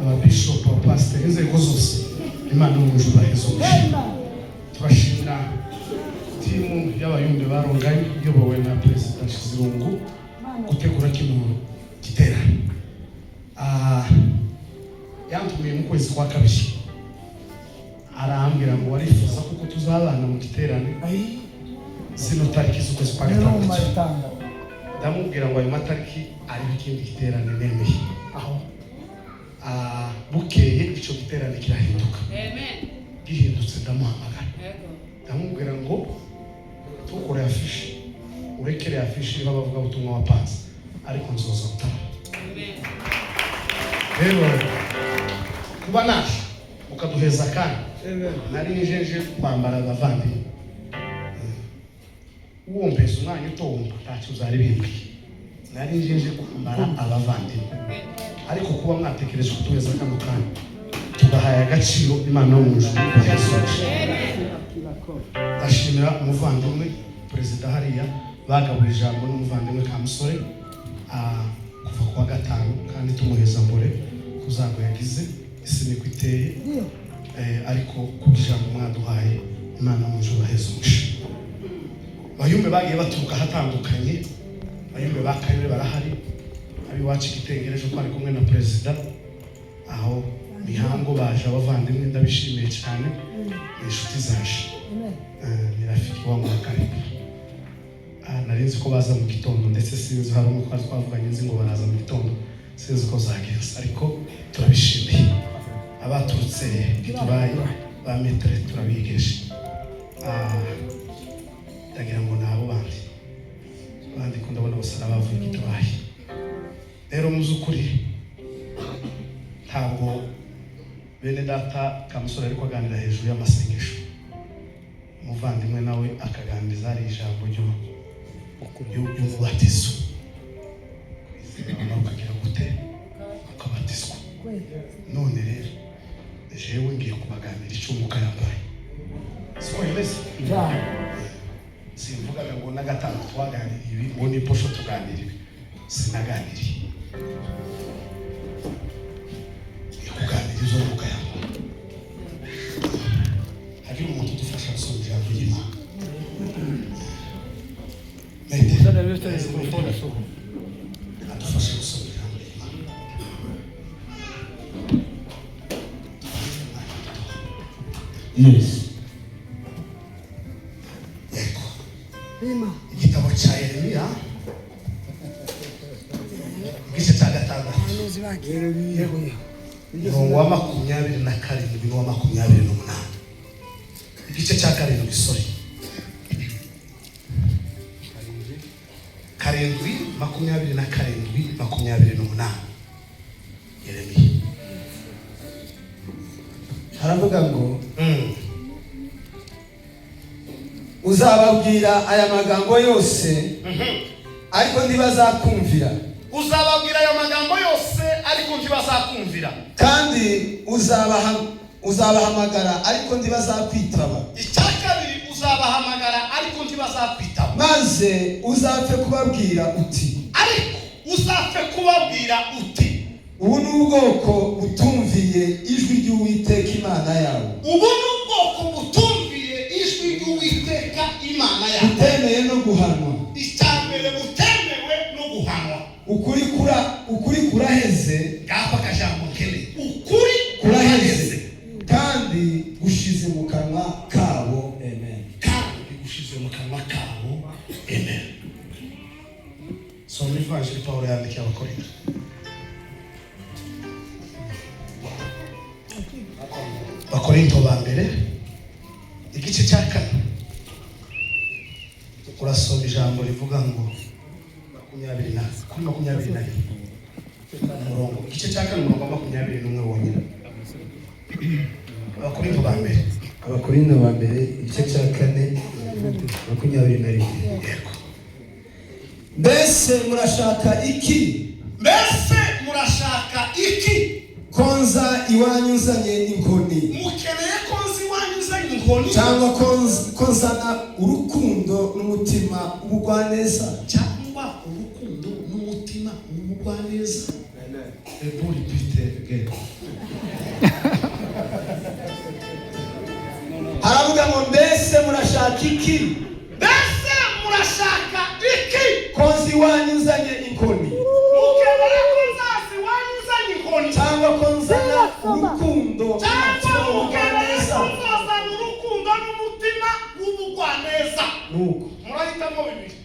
Ababishopu, abapasiteri, inzego zose, Imana yo mu ijuru ibaheze umugisha. Turashimira team y'abayumbe baronganye iyobowe na Perezida Nshizirungu gutegura kino giterane. Yantumiye mu kwezi kwa kabiri, arambwira ngo warifuza kuko tuzabana mu giterane zino tariki z'ukwezi kwa gatandatu. Ndamubwira ngo ayo matariki ariho ikindi giterane nemeye. Bukeye icyo giterane kirahinduka. Gihindutse ndamuhamagara, ndamubwira ngo tukore affiche, urekere affiche iriho abavugabutumwa wapanze, ariko nzoza gutaha. Rero kuba naje ukaduheza, kandi nari njeje kwambara abavandimwe, uwompeza umwanya utowumva ntacyo uzari bimbwiye. Nari njeje kwambara abavandimwe, ariko kuba mwatekereje kuduheza kano kanya, tugahaye agaciro. Imana yo mu ijuru ibaheze. Ndashimira umuvandimwe perezida hariya bagabuye ijambo n'umuvandimwe Kamusore, kuva kuwa gatanu, kandi tumuheza mbore kuzago yagize isi niko iteye. Ariko kubw'ijambo mwaduhaye, Imana mu ijuru ibaheze umugisha. Bayumbe bagiye baturuka ahatandukanye, bayumbe ba Kayore barahari, ab'iwacu igitengereje twari kumwe na perezida aho mihango baje, abavandimwe ndabishimiye cyane, ni inshuti zaje. Ni rafiki wangu wa karibu. Nari nzi ko baza mu gitondo, ndetse sinzi, hari umwe twari twavuganye nzi ngo baraza mu gitondo, sinzi ko zagenze, ariko turabishimiye. Abaturutse Giturayi ba metere turabigeje. Ndagira ngo ni abo bandi ko ndabona bose ari abavuye Giturayi. Rero mu by'ukuri ntabwo bene data Kamusore ariko aganira hejuru y'amasengesho, umuvandimwe nawe akaganiriza hari ijambo ry'umubatizo, kwizera wamara ukagira gute? Ukabatizwa. None rero jewe ngiye kubaganira icyo Umwuka yambaye, siko bimeze? Simvugaga ngo na gatanu twaganiriye ibi, ngo ni posho tuganira ibi, sinaganiriye. Ngiye kuganira izo Umwuka yambaye. Hari umuntu udufasha gusoma ijambo ry'Imana. Mete adufashe gusoma ijambo ry'Imana. Yes. Yego, igitabo cya Yeremiya, igice cya gatandatu, umurongo wa 27 n'uwa 28, igice cya karindwi, sorry, 7, 27, 28, Yeremiya. Haravuga ngo: "Uzababwira aya magambo yose, ariko ntibazakumvira." Uzababwira ayo magambo yose, ariko ntibazakumvira. "Kandi uzabahamagara, ariko ntibazakwitaba." Icya kabiri, uzabahamagara ariko ntibazakwitaba. "Maze uzapfe kubabwira uti: Ariko uzapfe kubabwira uti: Ubu ni ubwoko butumviye ijwi ry'Uwiteka Imana yawe, Ubu ni ubwoko butumviye ijwi ry'Uwiteka Imana yawe, butemeye no guhanwa. Icya mbere, butemewe no guhanwa. Ukuri kuraheze. Ngako akajambo nkeneye, ukuri Kuraheze kandi gushize mu kanwa kabo." Amen. Kandi gushize mu kanwa kabo. Amen. Soma ivanjiri Pawulo yandikiye Abakorinto. Abakorinto ba mbere, igice cya kane, urasoma ijambo rivuga ngo makumyabiri na kuri 21, umurongo, igice cya kane, umurongo wa 21 wonyine. Abakorinto ba mbere. Abakorinto ba mbere, igice cya kane, 21. Yego. Mbese murashaka iki? Mbese murashaka iki? Ko nza iwanyu nzanye inkoni, Mukeneye ko nzi iwanyu nzanye inkoni, cyangwa ko nzana urukundo n'umutima w'ubugwaneza? Cyangwa urukundo n'umutima w'ubugwaneza? Ebu repeat again. Haravuga ngo: "Mbese murashaka iki?" Mbese murashaka iki? Ko nza iwanyu nzanye inkoni, Mukemera ko nzaza iwanyu nzanye inkoni, cyangwa ko nzana urukundo cyangwa n'umutima mukemera w'ubugwaneza? ko nzazana urukundo n'umutima w'ubugwaneza? Nuko Murahitamo bibiri.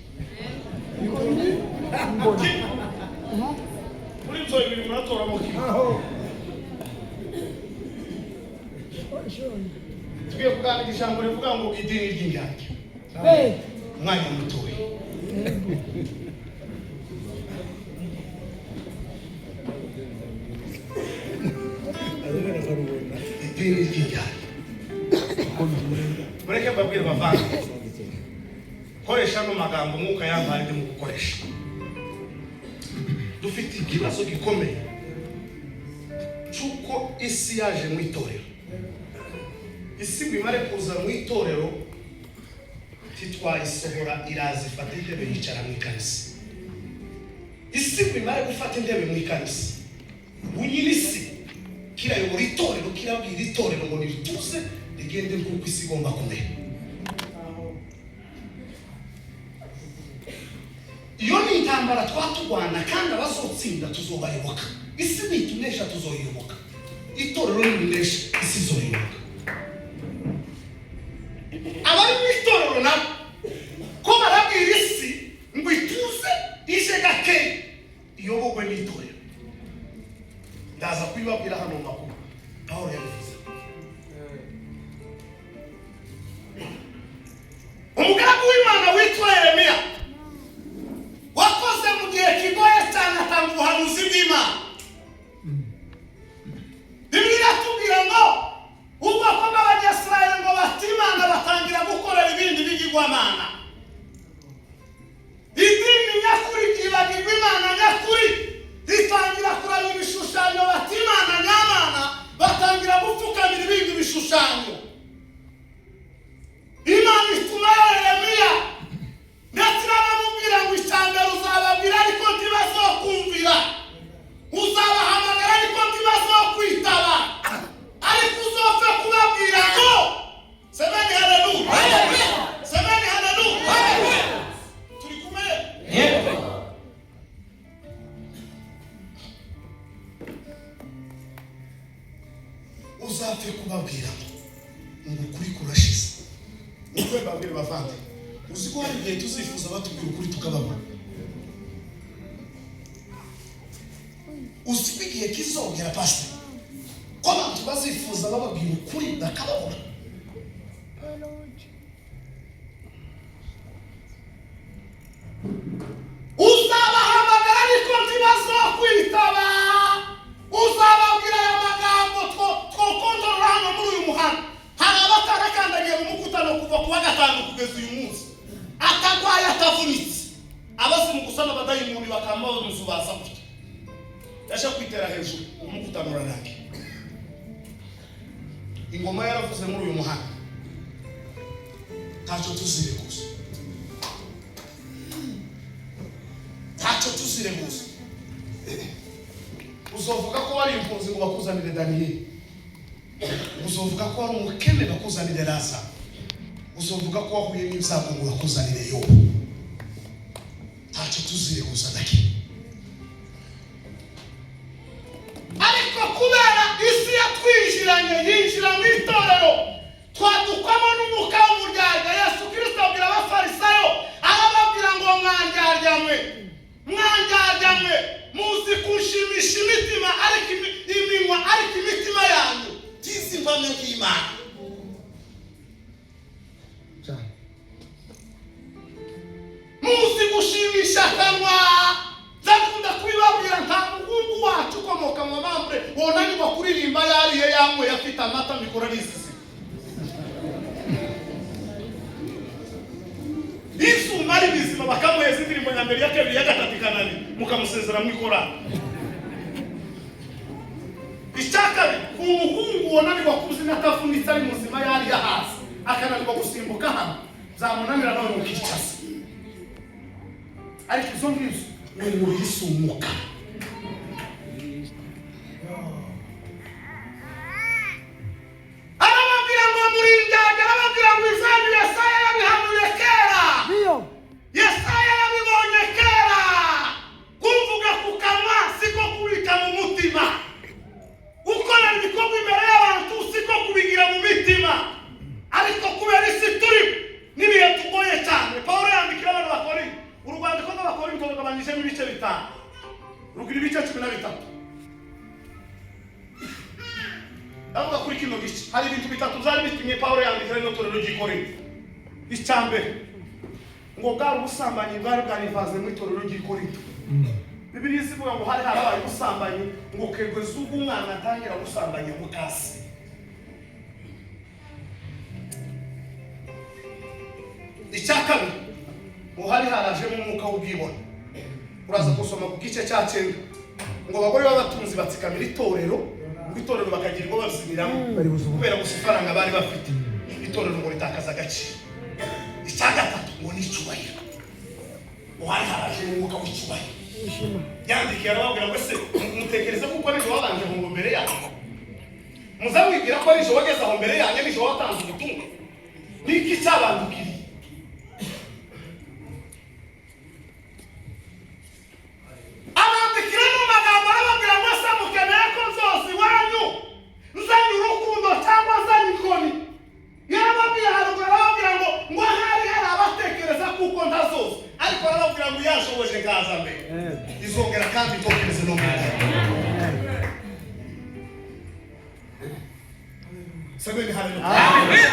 Muri ibyo bibiri muratoramo kimwe. Tugiye kuganira ijambo rivuga ngo idini ry'inyange. Umwanya mutoya. Idini ry'inyange. Mureke mbabwire bavanga, koresha ano magambo Mwuka yampaye ndimo gukoresha. Dufite ikibazo gikomeye cy'uko isi yaje mu itorero. Isi ngo imare kuza mu itorero, titwayisohora, iraza ifata intebe, yicara mu ikanisa. Isi ngo imare gufata intebe mu ikanisa, unyine isi kirayobora itorero, kirabwira itorero ngo nirituze rigende nk'uko isi igomba kumera. Iyo ni intambara twaturwana, kandi abazotsinda tuzobayoboka. Isi nitunesha tuzoyiyoboka, itorero nirinesha isi izoyiyoboka. Abari mu itorero nabo ko barabwira isi ngo ituze, ije gake, iyobogwe n'itorero. Ndaza kubibabwira hano mu makuru. Pawulo yabivuze. Umugaragu w'Imana witwa Yeremiya wakoze mu gihe kigoye cyane, atanga ubuhanuzi bw'Imana. Bibiliya iratubwira ngo ubwoko bw'Abanyasirayeli ngo bata Imana, batangira gukorera ibindi bigirwamana. Idini nyakuri ryibagirwa Imana nyakuri, ritangira kuramya ibishushanyo. Bata Imana nyamana, batangira gupfukamira ibindi bishushanyo. Imana ituma Yeremiya, ndetse iranamubwira ngo: "Icya mbere uzababwira ariko ntibazokumvira, uzabahamagara ariko ntibazokwitaba, ariko uzopfe kubabwira ngo." Semeni haleluya, semeni haleluya. Turi kumwe? Uzapfe kubabwira ngo ukuri kurashize. Niko mbabwire bavande, uzi ko hari igihe tuzifuza batubwira ukuri tukababura? Uzi ko igihe kizongera, pasiteri, ko abantu bazifuza bababwira ukuri bakababura? Uzabahamagara ariko ntibazokwitaba, uzababwira aya magambo. Twokontorora hano muri uyu muhanda, hari abatarakandagiye mu mukutano kuva ku wa gatanu kugeza uyu munsi, atagwaye, atavunitse. Abazimu gusa n'abadayimoni bakamabamuzu baza gutya, yaje kwitera hejuru, umukutano urarangiye. Ingoma yaravuze muri uyu muhanda, ntacyo tuzireguza, ntacyo tuzireguza. Uzovuga ko wari impunzi ngo bakuzanire Daniyeli, uzovuga ko wari umukene bakuzanire Lazaro, uzovuga ko wahuye n'ibyago ngo bakuzanire Yobu. Ntacyo tuzireguza na kimwe. Ariko kubera isi yatwinjiranye, yinjira mu itorero, twadukwamo n'umwuka w'uburyarya. Yesu Kirisito abwira Abafarisayo, arababwira ngo: "Mwandyarya mwe, mwandyarya mwe, muzi kunshimisha imitima ariko iminwa, ariko imitima yanyu tizi impamya y'Imana." Muzi gushimisha akanwa. Ndakunda kubibabwira, nta muhungu wacu ukomoka mu mambre wonanirwa kuririmba yariye, yanyweye, afite amata, mikoro ari izizi. Izuma ari bizima, bakamuheza indirimbo ya mbere, ya kabiri, ya gatatu, ikanani, mukamusezera mu ikorari. Icya kabiri, umuhungu wonanirwa kubyina atavunitse, ari muzima, yariye hasi, akananirwa gusimbuka hano, byamunanira nawe mukicaza. Ariko izo ngizo ni umubiri, si umwuka. Arababwira ngo muri indyarya, arababwira ngo izanyu Yesaya yabihanuye kera. Yesaya yabibonye kera. Kumvuga ku kanwa siko kubika mu mutima, gukorera ibikorwa imbere y'abantu siko kubigira mu mitima. Ariko kubera isi turimo n'ibihe tugoye cyane, Pawulo yandikira abantu bakora urwandiko rw'Abakorinto, rugabanyijemo ibice bitanu, rugira ibice 13. Ndavuga kuri kino gice, hari ibintu bitatu byari bitumye Pawulo yandikira rino torero ry'i Korinto. Icya mbere ngo bwari ubusambanyi bwari bwarivanze mu itorero ry'i Korinto. Bibiliya izivuga ngo hari harabaye ubusambanyi, ngo kegeza ubwo umwana atangira gusambanya mukase. Icya kabiri ngo hari harajemo umwuka w'ubwibone. Uraza gusoma ku gice cya 9 ngo abagore b'abatunzi batsikamira itorero, ngo itorero bakagira ubwo bazimiramo kubera gusa ifaranga bari bafite, itorero ngo ritakaza agaciro. Icya gatatu ngo ni icyubahiro, ngo hari harajemo umwuka w'icyubahiro. Yandikiye arababwira ngo ese mutekereza kuko ari wabanje ngo mbere yanyu muzamwibwira ko ari wageze aho mbere yanyu, nijoro watanze ubutumwa, niki cyabandukiriye? Abandikira mu magambo arababwira ngo ese mukeneye ko nzoza iwanyu nzanye urukundo cyangwa nzanye inkoni? Yarababwiye haruguru, arababwira ngo ahari hari abatekereza kuko ntazoza, ariko arababwira ngo yashoboje nkaza mbere, izongera kandi itokereze no mu. Semeni haleluya.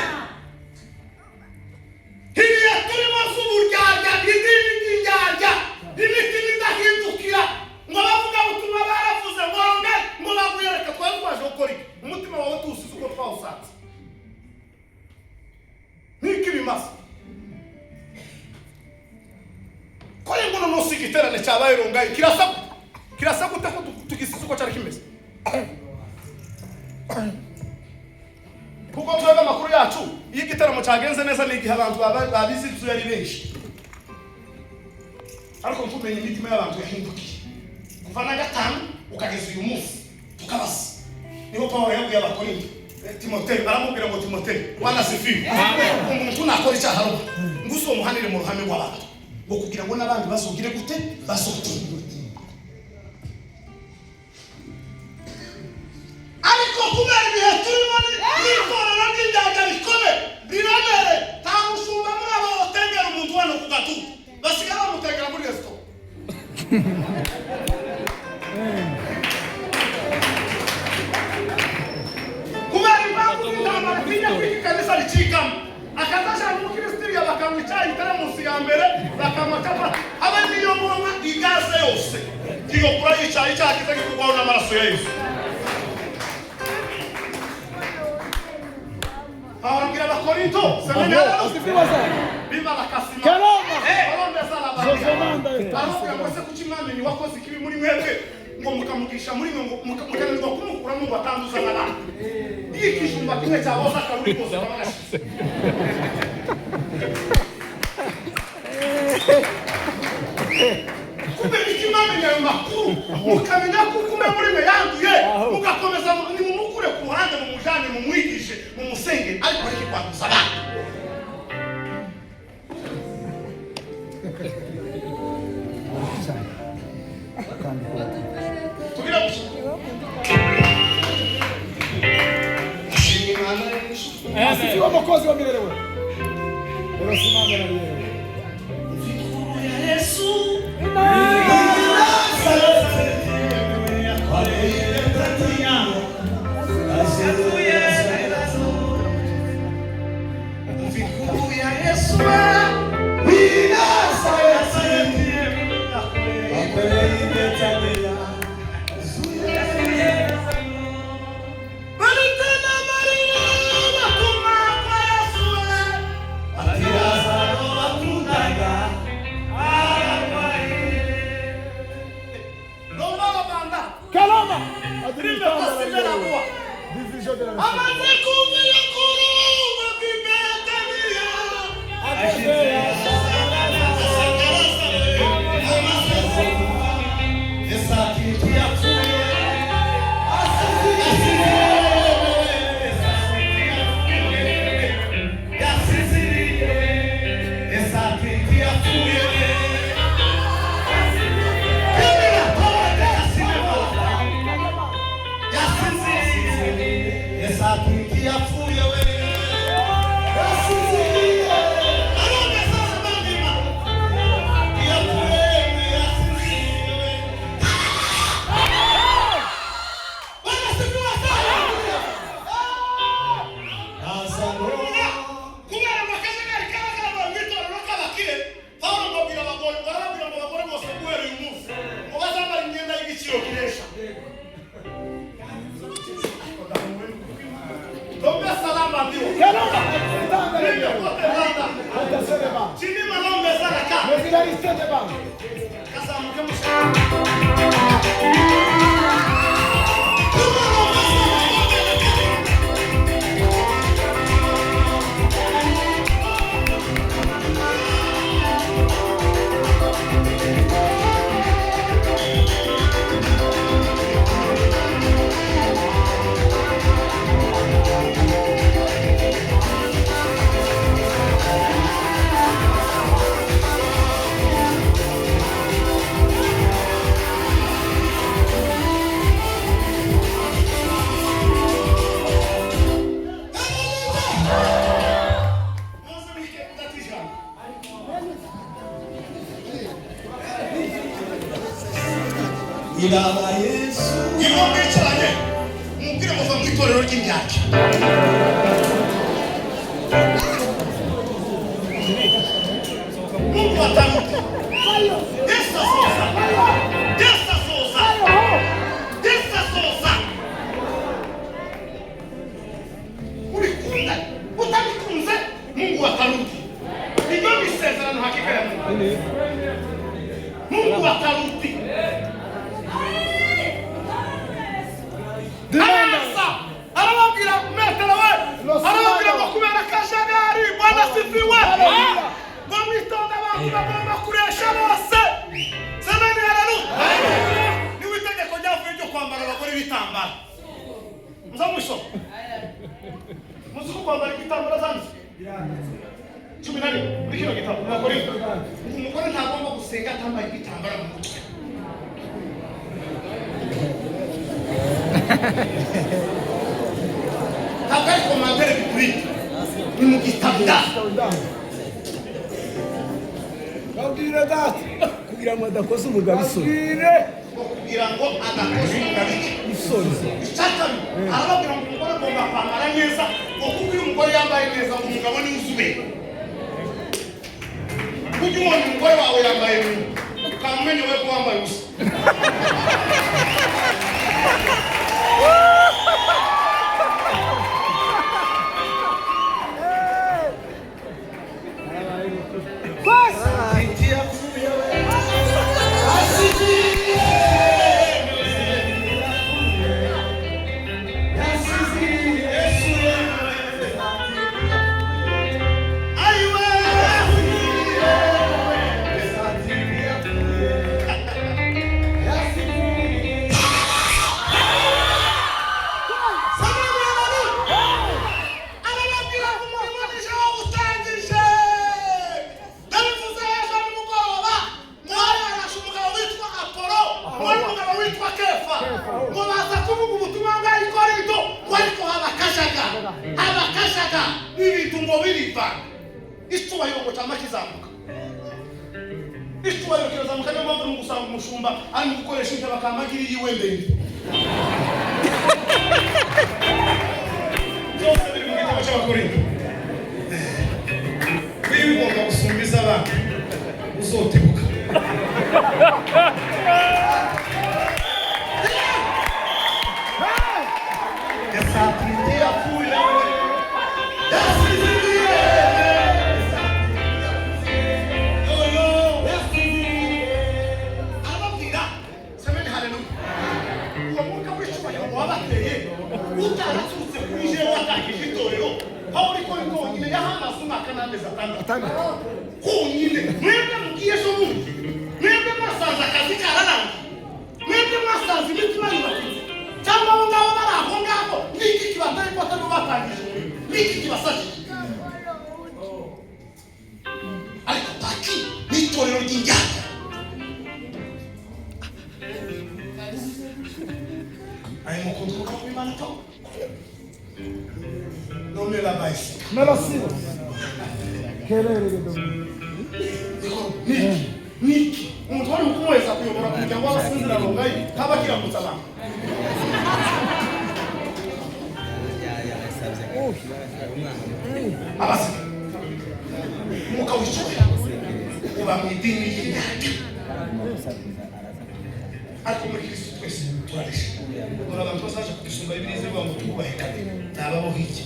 Ibihe turimo z'uburyarya, idini ry'indyarya, imitima idahindukira, ngo bavuga butumwa baravuze ngo ronge ngo baguye, reka twari twaje gukora iki? Umutima wawe tuwusize uko twawusanze, niko ibimaze. Ko ngo munsi igiterane cyabaye rongayi kirasa kirasa gute ko tugisize uko cyari kimeze? Kuko twebwe amakuru yacu, iyo igitaramo cyagenze neza ni igihe abantu babizi ibyo ari benshi, ariko ntumenye imitima y'abantu yahindukiye kuva na 5 ukageza uyu munsi tukabasa. Niho Pawulo yabwiye Abakorinto, Timoteyo, aramubwira ngo Timoteyo, Bwana asifiwe, umuntu nakora icyaha ruba ngo uzomuhanire mu ruhame rw'abantu, ngo kugira ngo n'abandi bazogire gute? Bazotinye. Ariko kubera ibihe turimo n'itorero ry'indyarya rikomeye riremereye, nta mushumba muri abo bategera umuntu hano ku gatutu, basigara bamutegera muri resitora. Kubera impamvu z'intambara atinya ko iki kanisa ricikamo, akazajana umukristo bakanywa icyayi teremusi ya mbere, bakanywa capati, abe niyo munywa igaze yose kiyokura yicaye icyaha kitari kugwaho n'amaraso ya Yesu. Pawulo abwira Abakorinto, semeni haleluya, biba bakasima barondeza arababwira ngo ese kuki mwamenye wakoze ikibi muri mwebwe, ngo mukamugisha muri mwe, ngo mukananirwa kumukuramo ngo atanduza n'abandi? Iyo ikijumba kimwe cyaboza akaburi kose kaba gashize. Kubera iki mwamenya ayo makuru, mukamenya ko umwe muri mwe yanduye, mugakomeza nimumukure ku ruhande, mumujane, mumwigishe, mumusengere, ariko areke kwanduza abandi? Tugira gusa. Shima Imana Yesu. Asifiwe Mwokozi wa milele wewe. Leo simama na leo. Mvikuru ya Yesu. Mvikuru ya Yesu. Balitana marina batuma kwa Yesu. Lomba banda. Kalama. Rime pasimela kwa. Division de la nation. Amaze kumenya kuruma vibetania. Ntiyapfuye we, Yasinziriye. Arongeza abandima. Ntiyapfuye, yasinziriye we. Bwana asifiwe sana. Lazaro. Kubera ngo akajagari kaba kabaye mu itorero k'abakire, Pawulo ngo abwira abagore, ngo arababwira ngo abagore bose guhera uyu munsi ngo bazambara imyenda y'igiciro kiresha. Tombe salama ndio. Ndio kote rwanda. Chini malombe sana ka. Kasa mke musa. Muze wike udatijana. Iraba Yesu. Niba mwicaranye, mubwire muva mu itorero ry'imyaka. Mungu atamuka. Yesu asoza. Yesu asoza. Yesu asoza. Ubikunde, utabikunze, Mungu atarudi. Ndio misezerano hakika ya Mungu. Mungu atarudi. Araza arababwira, metero we, arababwira ngo kubera akajagari, Bwana sifiwe, ngo mwitonde, abantu bagomba kuresha bose. Semeni haleluya. Niwe itegeko ryavuye ryo kwambara abagore ibitambara. Muza mwisoma, muzi ko kwambara igitambara zanditse 11 muri kino gitabo mu Bakorinto. Umugore ntagomba gusenga atambaye igitambara mu mutwe. Ntabwo ari commentaire bikurikira, ni mu gitabo. Babwire data. Kugira ngo adakoza umugabo isoni. Babwire. Ngo kugira ngo adakoza umugabo iki? Isoni. Icyakabiri, arababwira ngo umugore agomba kwambara neza, ngo kuko iyo umugore yambaye neza ngo umugabo niwe uzubera. Ujya ubona umugore wawe yambaye ibintu, ukamenya we ko wambaye ubusa. Ntiyapfuye we. Yasinziriye. Yasinziriye. Yesu ayiwe. Yasinziriye. Arababwira ngo umurimo nije wawutangije. Ndabivuze ejo nimugoroba, ngo hari harashe umugabo witwa Apolo, ngo n'umugabo witwa Kefa, ngo baza kuvuga ubutumwa bwa i Korinto, ngo ariko haba akajagari, haba akajagari n'ibintu ngo birivanga, icyubahiro ngo cyama kizamuka, icyubahiro kirazamuka. Niyo mpamvu uri gusanga umushumba arimo gukoresha intebe akamagira iyiwe ndende. Byose biri mu gitabo cy'Abakorinto. Niba bigomba gusumba iz'abana, uzotebuka. Yasinziriye. Yapfuye we. Yasinziriye. Yoyo. Yasinziriye. Arababwira, semeni haleluya, uwo mwuka w'icyubahiro wabateye utaraturutse kuri jewe watangije itorero. Pawulo ko konyine yahamaze umwaka n'amezi 6 konyine. Mwebwe mugiye ejo bundi, mwebwe mwasanze akazi kararangiye, mwebwe mwasanze imitima yubakitse, cyangwa abo ngabo bari aho ngaho, niki kibatari ko atari bo batangije umurimo? Niki kibasajije? Ariko paki n'itorero ry'injyana ayo mukunzi kuko w'Imana to. None labayisika. Melosiyo. Kerere domi. Niki niki umuntu wari kumuheza kuyobora umuryango w'abasinzira rongayi kaba kiramutsa abantu. Abasiga umwuka w'icyubahiro uba mu idini y'imyaka, ariko muri Kristo twese turarisha. Dore abantu bazaje kudusumba Bibiliya ivuga ngo twubahe kabiri nababoho iki,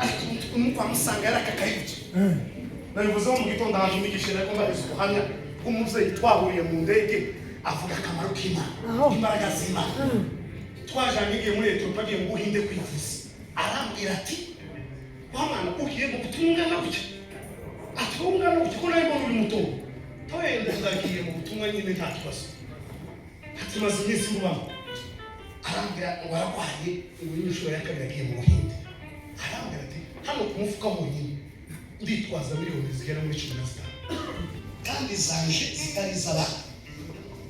ariko umwuka wamusanga yarakakayibye. Nabivuzeho mu gitondo ahantu nigishe, nako mbahize ubuhamya bw'umubyeyi twahuriye mu ndege avuga akamaro k'Imana, imbaraga z'Imana. Twajanye igihe muri Etiyopiya, agiye mu Buhinde kwivuza, arambwira ati wa mwana ugiye mu butumwa ungana gutya, ati wowe ungana gutya ko nawe mbona uri muto, wenda ndagiye mu butumwa nyine nta kibazo, ati maze iminsi mbubamo. Arambwira ngo ararwaye, ngo ni inshuro ya kabiri agiye mu Buhinde. Arambwira ati hano ku mufuka honyine nditwaza miliyoni zigera muri 15 kandi zanje zitari iz'abana,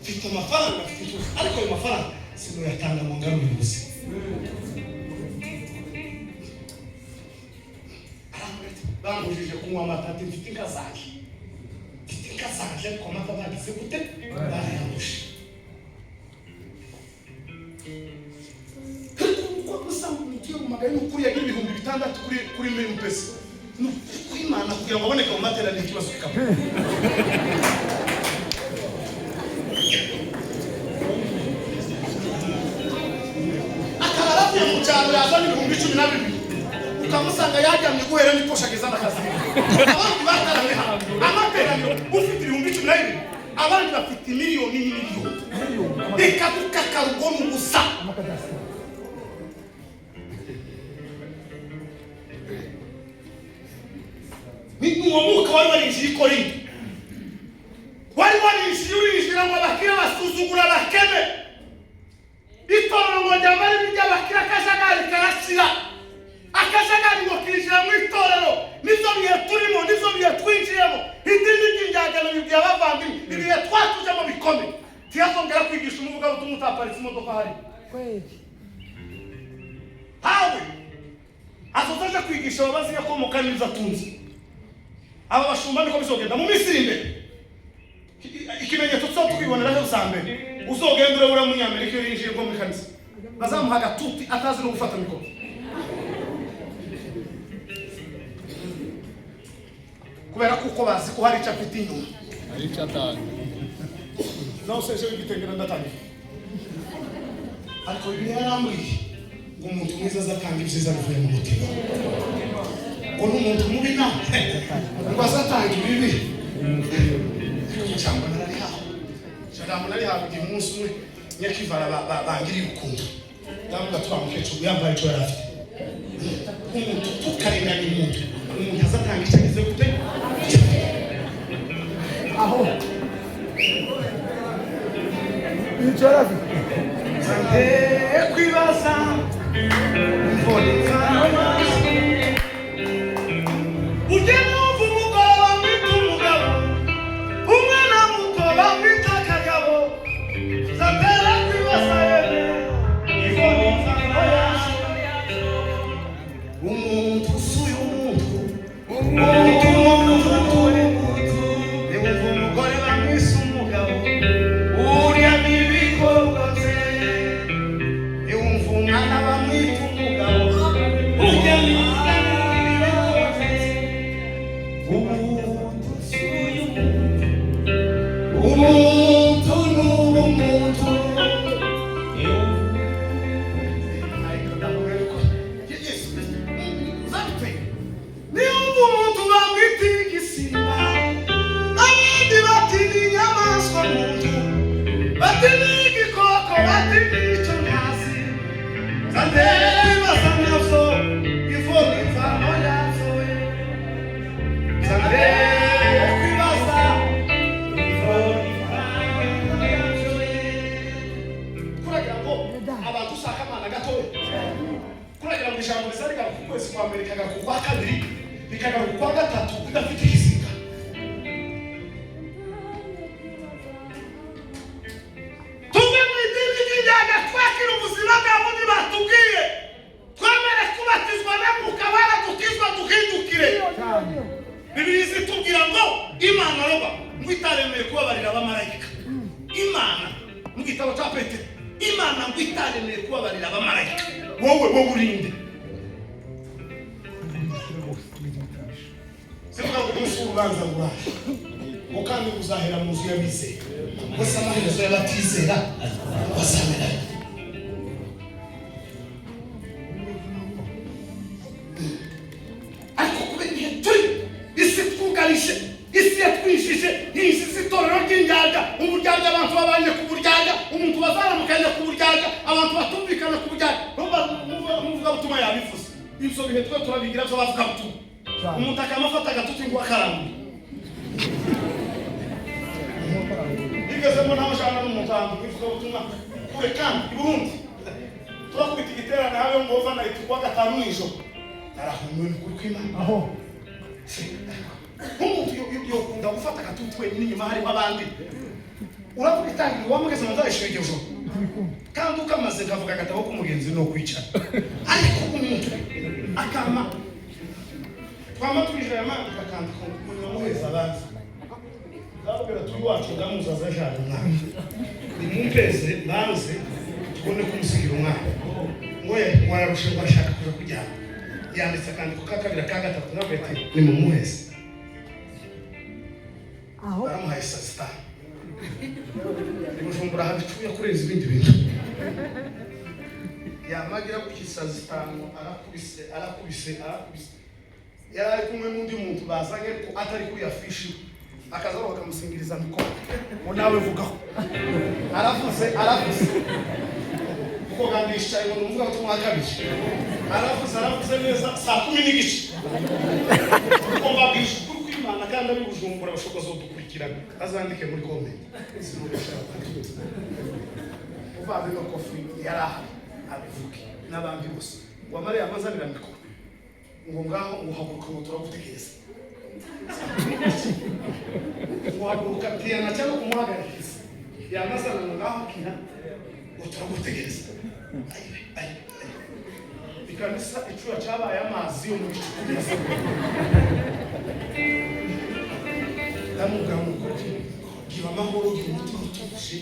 mfite amafaranga, mfite ituze, ariko ayo mafaranga sinoyatanga ngo ngarure ubuzima. Arambwira ati bambujije kunywa amata, ati mfite inka zanje, mfite inka zanje, ariko amata bagize gute barayambuje. Ariko uko usanga umugiye mu magana y'ukuri yagira 6000 kuri M-Pesa, ni ukwimana kugira ngo aboneke mu materaniro, ikibazo kikaba. Akaba aravuye mu cyaro yazana 12,000, ukamusanga yaryamye guhera n'iposha ageza n'akazi. Abandi batarame hano amateraniro ufite 12,000, abandi bafite miliyoni n'imiliyoni, ikagukakarugo mu busa. Ni uwo mwuka wari warinjiye i Korinto, wari warinjiye urinjira ngo abakire basuzugura abakene, itorero ngo ryambare iby'abakire, akajagari karashira, akajagari ngo kinjira mu itorero. Nizo bihe turimo, nizo bihe twinjiyemo, idini ry'injyagano bibwiye abavandimwe ibihe twatujemo bikomeye. Ntiyazongera kwigisha umuvugabutumwa utaparitse imodoka hariya hawe, azoza aje kwigisha ababazi yakomoka n'ibyo atunze. Aba bashumba niko bizogenda mu minsi iri imbere. Ikimenyetso tuzaba tukiboneraho za mbere, uzogenda urabura umunyamerika iyo yinjiye nko muri kanisa bazamuha agatuti atazi no gufata mikoro. Kubera kuko bazi ko hari icyo afite inyuma. Hari icyo atanga. Nawe useje w'igitengera ndatangira, ariko Bibiliya yarambwiye ngo umuntu mwiza azatanga ibyiza bivuye mu mutima, ngo n'umuntu mubi nawe ngo azatanga ibibi. Ariko ijambo nararihawe, ijambo narihawe igihe umunsi umwe nyakivara bangiriye urukundo, ndavuga twa mukecuru yambaye icyo yari afite. Umuntu tukarenganya umuntu, umuntu azatanga icyo agize gute. Aho. Icyo yari afite. Kwibaza ujye numva umugabo bamwita umugabo, umwana muto bamwita akagabo, zatera kwibaza yeme umuntu usuye umuntu, umuntu umuntu, niwumva umugore bamwise umugabo, uriya ni ibikorwa bye, niwumva umwana bamwita umugabo, urya ni ibikorwa bye. Umuntu usuye umuntu, umuntu ni umuntu. Niwumva umuntu bamwita igisimba, abandi bati ni inyamaswa muntu, bati ni igikoko, bati ni icyo ntazi, zandeba nabyo ivoma imvano yabyo, zandeba kwibaza ivoma imvano yabyo. Kuragira ngo abantu ushaka amana gatoya, kuragira ngo ijambo riza rigaruka ukwezi kwa mbere, rikagaruka ukwa kabiri, rikagaruka ukwa gatatu, ridafite ikizinga. Tuve mu idini ry'injyana twakira ubuzima bwa bundi. Imana ngo itaremeye kubabarira abamarayika, wowe urinde. Sivuga ngo umunsi w'urubanza uraje, ngo kandi uzahera mu nzu y'abizera, gusa amaherezo y'abatizera bazamera. Ariko kubera ibihe turi, isi twugarije, isi yatwishije, yishize itorero ry'indyarya, uburyarya, abantu babanye ku buryarya, umuntu bazaramukanya ku buryarya, abantu batumvikana ku buryarya. Umuvugabutumwa yabivuze, ibyo bihe twe turabigira byo bavugabutumwa, umuntu akamafata agatuti ngo akarambura igezemo ntabashana n'umuntu w'ivugabutumwa kure kandi i Burundi turakubita igiterane habe ngo overnight kuwa gatanu nijoro, narahumiwe n'ukuri kw'Imana. Aho Nk'umuntu yokunda gufata agatuti wenyine, inyuma hariho abandi, uravuga itangiriro wamugeze mu nzayishura iryo joro kandi ukamaze nkavuga agatabo k'umugenzi ni ukwicara, ariko umuntu akama twama twijira yamandika akandika ngo nyamuheza abandi, ndababwira turi iwacu ndamuzaza ajana umwana, nimumpeze banze tubone kumusigira umwana, ngo ye wararushe ngo arashaka kuja kuryama, yanditse akandiko ka kabiri, aka gatatu, nawe ati nimumuheze. Aho baramuhaye saa sita i Bujumbura haba icuya kurenza ibindi bintu, yamagira gutya saa zitanu arakubise, arakubise, arakubise. Yari ari kumwe n'undi muntu bazanye ko atari kuri afishi, akaza bakamusingiriza mikoro ngo nawe vugaho, aravuze, aravuze kuko kandi yicaye ngo ni umuvugabutumwa wa kabiri, aravuze, aravuze neza saa 10:15, kuko mbabwije ukuri kw'Imana kandi ari Bujumbura bashobora kuzodukurikirana, azandike muri comment. Uvandimwe Kofi yari ahari abivuge n'abandi bose, wamariye amazanira mikoro ngo ngaho ngo haguruka ngo turagutegereza, ngo haguruka tiyana cyangwa kumuhagarikiza yamazana ngo ngaho akira ngo turagutegereza. Ayiwe, ayiwe, ayiwe. Ikanisa icuya cyabaye amazi yo mu gicuku. Ndamubwira ngo gira amahoro, gira umutima utuje,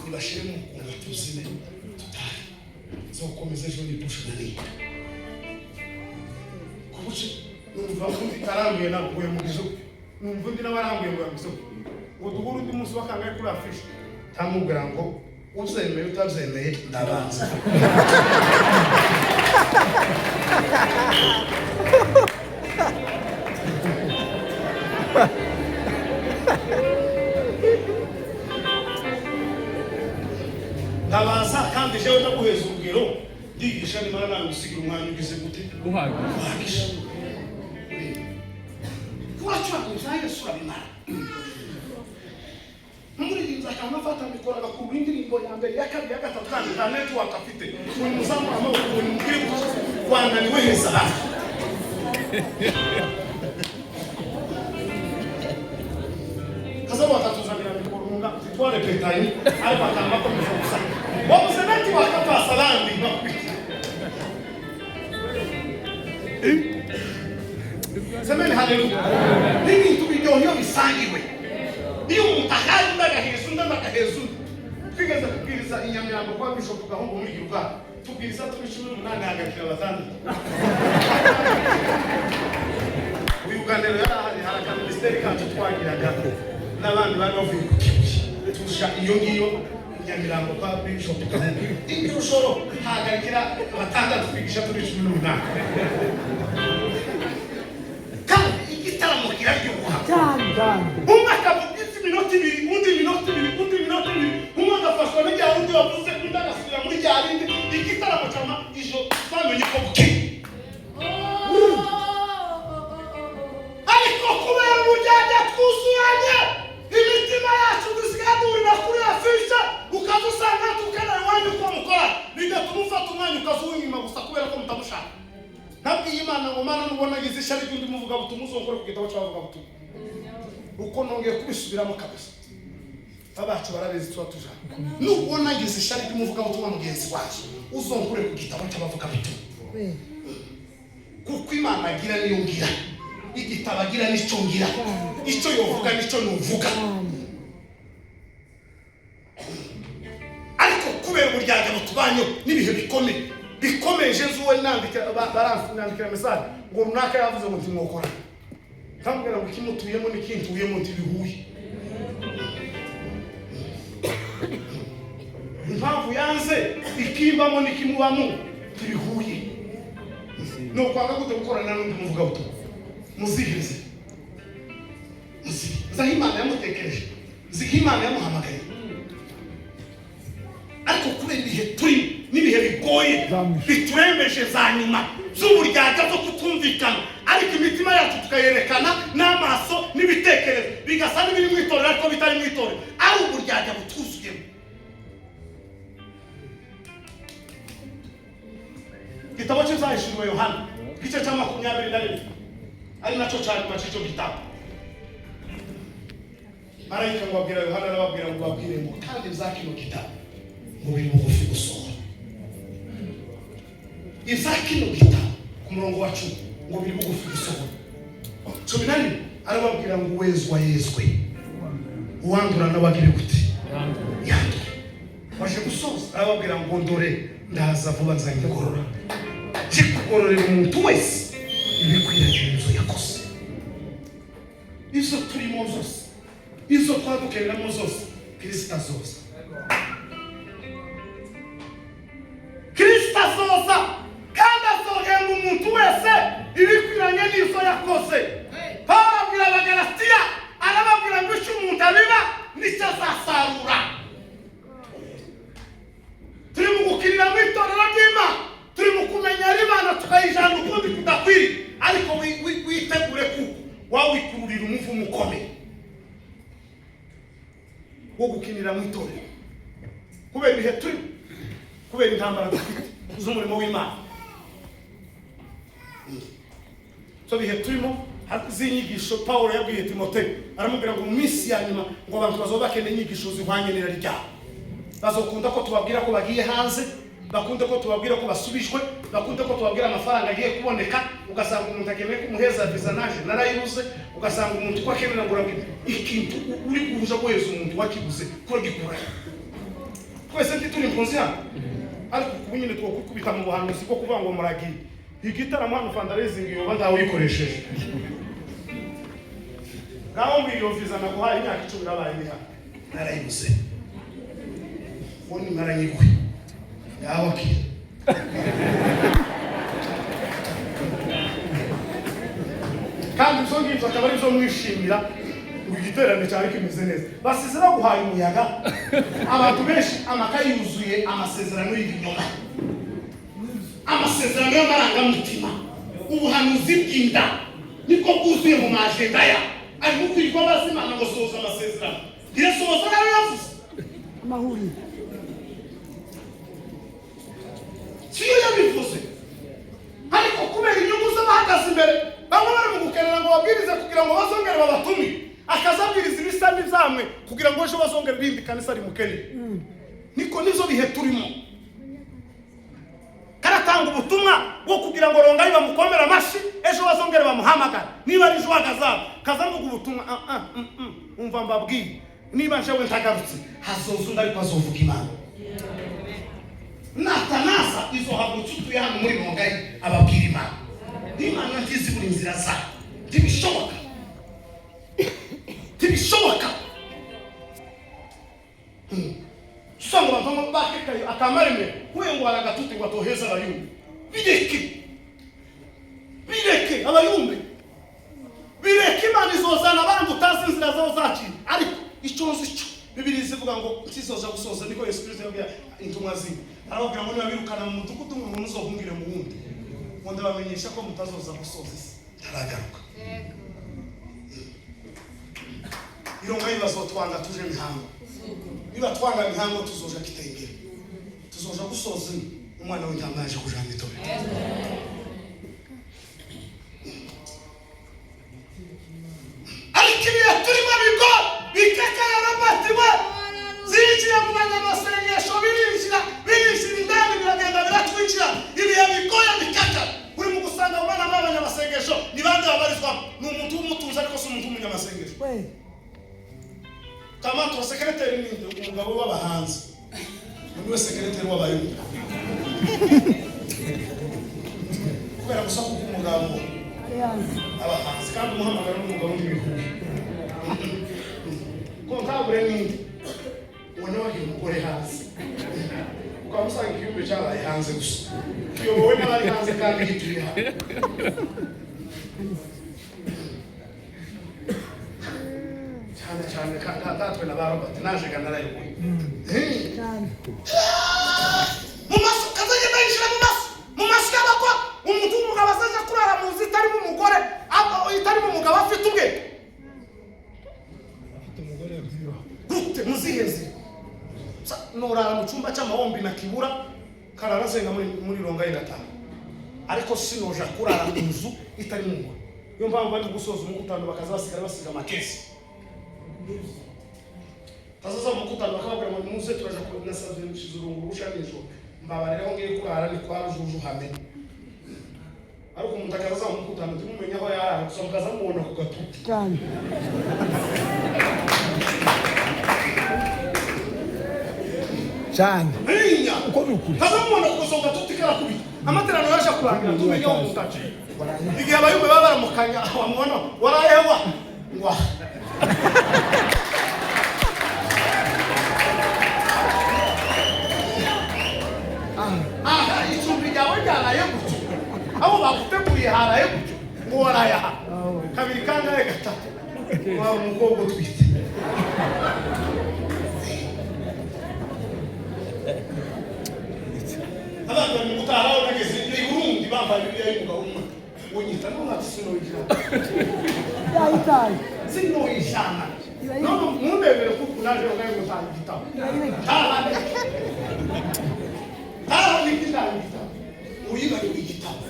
nibashire mu kunga tuzime tutahe, nzokomeza ejo nipusha naniga kubuce. Numva undi arambuye nawe ngo yamugize, numva undi nawe arambuye ngo yamugize, ngo duhure undi munsi wakangaye kuri afishe, ndamubwira ngo ubyemeye utabyemeye ndabanza. Ndabaza kandi jewe ndaguheza urugero, ndigisha nimara nawe gusigira umwanya ugize gute uhagije, uracuranga ibya Yesu urabimara, umuririmbyi akaba afata mikoro agakura indirimbo ya mbere, iya kabiri, iya gatatu, kandi nta network afite, uri muzamura amaboko ngo nimubwire ko wananiwe heza hafi. Kaza bakatuzanira mikoro munga twarepetanye, ariko akanga akomeza gusa wabuze network apasa abandi bakubita. Semeni haleluya. N'ibintu biryoha iyo bisangiwe, iyo umuntu ahaye undi agaheza undi, undi agaheza undi. Twigeze kubwiriza i Nyamirambo kwa Bishop Gahungu muri Giruga, tubwiriza turi 18, hagakira batandatu. Uyu Ganero yari ahari, hari akaminisiteri kacu twagiraga n'abandi bari bavuye ku Kibuye, tuja iyo ngiyo i Nyamirambo kwa Bishop Gahungu, iryo joro hagarikira batandatu, twigisha turi 18, kandi igitaramo kiraryoha. Cyane cyane. Umwe akavuga iminota 2, undi iminota 2, undi iminota 2, umwe agafashwa n'irya wundi wavuze, undi agasubira muri rya rindi, igitaramo cyama ijo twamenye ko bukeye. Ariko kubera uburyarya twuzuranye imitima yacu, dusigaye duhurira kuri afishe, ukaza usanga tukana iwanyu uko mukora, bigatuma ufata umwanya ukaza uw'inyuma gusa kubera ko mutamushaka. Nabwiye Imana ngo Mana, nubona ngize ishyari ry'undi muvugabutumwa, uzongore ku gitabo cy'abavugabutumwa, uko nongeye kubisubiramo kabisa, abacu barabizi tuba tujana, nubona ngize ishyari ry'umuvugabutumwa mugenzi wacu, uzongore ku gitabo cy'abavugabutumwa, kuko Imana agira niyo ngira, igitabo agira nicyo ngira, icyo yovuga nicyo nuvuga. Ariko kubera Kubera uburyarya butubanyeho n'ibihe bikomeye bikomeje. Nzuwe nandikira, barandikira message ngo runaka yavuze ngo ntimwokora. Nkambwira ngo ikimutuyemo n'ikintuyemo ntibihuye. Impamvu yanze ikimbamo n'ikimubamo ntibihuye. Ni ukwanga gute gukorana n'undi muvugabutumwa? Muzihirize, nzi aho Imana yamutekereje, nzi ko Imana yamuhamagaye, ariko kubera ibihe turimo n'ibihe bigoye biturembeje za nyuma z'uburyarya zo kutumvikana, ariko imitima yacu tukayerekana n'amaso n'ibitekerezo bigasa n'ibiri mu itorero ariko bitari mu itorero, ari uburyarya butuzuyemo. Igitabo cy'Ibyahishuriwe Yohana, igice cya 21, ari nacyo cya nyuma cy'icyo gitabo, marayika ngo abwira Yohana, arababwira ngo babwire ngo kandi ibya kino gitabo ngo biri bugufi gusohora. Ibya kino gitabo, ku murongo wa 10, ngo biri bugufi gusohora. 11 arababwira ngo uwezwa yezwe, uwandura nawe agire gute? Yandura. Waje gusoza arababwira ngo ndore ndaza vuba, nzanye igorora, kikugororera umuntu wese ibikwiranye n'ibyo yakoze. Izo turimo zose, izo twadukeneramo zose, Kirisita azoza, Kirisita azoza kandi azohemba umuntu wese ibikwiranye n'izo yakoze. Pawulo abwira Abagalatiya, arababwira ngo icyo umuntu abiba nicyo azasarura. Turi mu gukinira mu itorero ry'Imana, turi mu kumenya Imana tukayijana ukundi kudakwiriye, ariko witegure kuko wawikururira umuvumo ukomeye wo gukinira mu itorero, kubera ibihe turimo, kubera intambara dufite z'umurimo w'Imana. So bihe turimo z'inyigisho, Pawulo yabwiye Timoteyo, aramubwira ngo mu minsi ya nyuma ngo abantu bazoba bakeneye inyigisho zihwanye n'irari ryabo. Bazokunda ko tubabwira ko bagiye hanze, bakunde ko tubabwira ko basubijwe, bakunde ko tubabwira amafaranga agiye kuboneka. Ugasanga umuntu akeneye kumuheza viza, naje narayibuze. Ugasanga umuntu uko akenera ngo urabwira ikintu uri kubuza guheza umuntu wakibuze kuragikura. Twese ntituri impunzi hano, ariko ubu nyine twokukubita mu buhanuzi bwo kuvuga ngo muragiye igitaramo hano, fundraising yoba ntawe uyikoresheje. Ngaho mbwira, iyo viza naguhaye imyaka 10 irabaye iri hano, narayibuze, uwo ni maranyigwe ngaho akira. Kandi ibyo ngibyo akaba ari byo mwishimira ngo igiterane cyari kimeze neza. Basize baguhaye umuyaga. Abantu benshi amakayi yuzuye amasezerano y'ibinyoma, amasezerano y'amarangamutima, ubuhanuzi bw'inda nibwo bwuzuye mu majenda ya arimo kwirirwa bazi Imana ngo sohoza amasezerano. Irasohoza nayo yavuze? Amahuriro. Siyo yabivuze, ariko kubera inyungu z'abahagaze imbere, bamwe bari mu gukenera ngo babwirize kugira ngo bazongere babatumire, akazabwiriza ibisa n'ibyamwe kugira ngo ejo bazongere irindi kanisa rimukeneye. Niko nizo bihe turimo. Karatanga ubutumwa bwo kugira ngo rongayi bamukomere amashyi, ejo bazongere bamuhamagara niba ari ejo hagazaba kazamuga ubutumwa. Umva mbabwiye, niba njewe ntagarutse, hazoza undi ariko azovuga Imana. Natanaza izohagurutse utuye hano muri Rongayi ababwira Imana. Imana ntizi buri nzira zayo, ntibishoboka, ntibishoboka. Usanga abantu bakekayo akamaremere kubera ngo haragatuti ngo atoheza abayumbe. Bireke, bireke abayumbe, bireke. Imana izozana abandi utazi inzira zabo zaciye. Ariko icyo nzi cyo, Bibiliya izivuga ngo ntizoza gusoza. Niko Yesu Kristo yabwiye intumwa ziwe, arababwira ngo niba birukana mu mudugudu umwe, muzohungire mu wundi, ngo ndabamenyesha ko mutazoza gusoza isi ntaragaruka. Ironga bazotwanga tuje mihango, niba twanga mihango tuzoja Kitengera, tuzoja gusoza ino. Umwana w'intama yaje kujana itorero. Ariko ibihe turimo bigo bikekana Robert we zinjiye mu banyamasengesho, birinjira, birinjira indani, biragenda biratwinjira. Ibihe bigoye bikaka uri mu gusanga mu bana b'abanyamasengesho ni bande babarizwamo? Ni umuntu w'umutuzo, ariko si umuntu w'umunyamasengesho. We. Kamato sekreteri ni umugabo w'abahanzi. Niwe secrétaire w'abayumva kubera gusa kuko umugabo abahanzi kandi umuhamagaro n'umugabo n'ibihuye. Comptable n'indi ubona wagira umugore hanze, ukaba usanga igihugu cyabaye hanze gusa, kiyobowe n'abari hanze kandi gituye hanze cyane cyane. Ndatwe na ba Robert naje narayoboye mu maso, kazagenda yinjira mu maso y'abakwa. Umuntu w'umugabo azaja kurara mu nzu itarimo umugore, itarimo umugabo, afite ubwe gute? Muziheze norara mu cyumba cy'amahombi na kibura karara asenga muri rongayi gatanu, ariko sinoja kurara mu nzu itarimo umugore. Niyo mpamvu bari gusoza umukutano bakaza basigara basiga amakesi, tazaza mu mukutano bakababwira ngo nimuze turaja nasabye nshize urungu rusha nijoro, mbabarira, aho ngiye kurara ni kwa Rujuju hamenye. Ariko umuntu akaza mu mukutano ntimumenye aho yarara, gusa mukaza mubona ku gatuti. Cyane. Cyane. Ntinya. Uko ni ukuri. Kaza mubona ku gasonga gatuti karakubita, amateraniro yaje kurangira tumenye aho umuntu aciye. Igihe abayumbe baba baramukanya, wamubona warayewa ngwa. Aha icumbi ryawe ryaraye gutyo, aho baguteguriye haraye gutyo, ngo waraye aha kabiri kangahe gatatu, waba umukobwa utwite. Abantu bari mu gutaha, aho nageze i Burundi bambaye Bibiliya y'umugabo umwe unyita n'umwaka, sinoyijana. Yayitaye. Sinoyijana none mundebere kuko naje ngaye gutaha igitabo taha taha nigitaha igitabo uyibariwe igitabo.